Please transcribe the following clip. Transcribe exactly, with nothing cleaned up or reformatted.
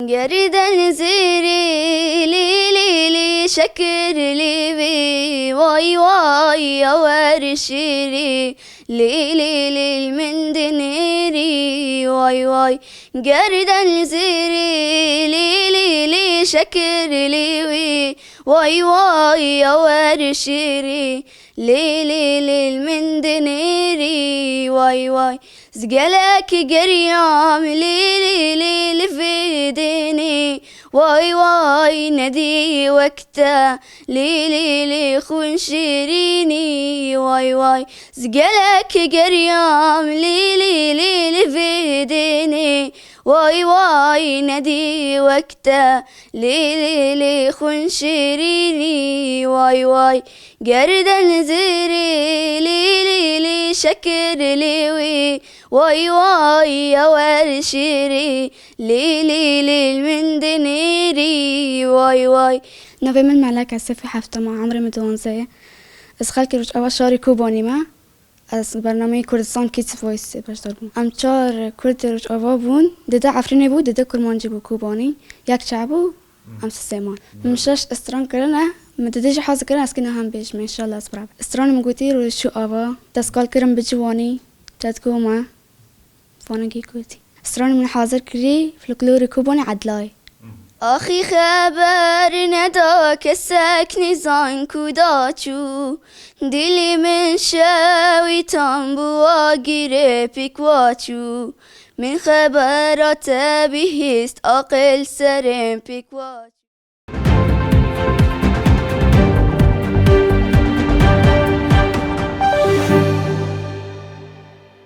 Gerden zirî, lî lî lî, şekir lî vî, vay vay, ya wer şirî, lî lî lî, min dinêrî, vay vay. Gerden zirî, lî lî lî, şekir lî vî, vay vay, ya wer şirî, lî lî lî, min dinêrî, vay vay. Ez gelek geriyam, lî lî lî, li vê dinê, vay vay, nedî wek te, lî lî lî, xwîn şirînî, vay vay. Ez gelek geriyam, lî lî lî, li vê dinê, vay vay, nedî wek te, lî lî lî, xwîn şirînî, vay vay. Gerden zirî, lî lî lî, şekir lî wî, vay vay, ya wer şirî, lî lî lî, min dinêrî, vay vay. Navê min Melek e, sifê hefta me, emrê min duwanzeh ye. Ez xelkê Rojava şarê Kobanî me. Ez bernameyê Kurdistan Kids Voice beşdar bûm. Em çar Kurdê Rojava bûn, dide Efrînê bû, dide Kurmancî bû, Kobanî. Yek çav bû, em sisê man. Min şeş stran kirine, min dide jî hazir kirine, ez kî niha em bêjim, înşallah ez birabe. Stranê min gotî Roj çû ava, dest kal kirim bi ciwanî, çetko me, fanekî gotî. Stranê min hazir kirî, folklorê Kobanî Edlayê. Axî xeber neda kesek nîzan ku da çû. Dilî min şewîtan bû agirê pîk wa çû. Min xebera te bihîst aqil serê pîk wa çû.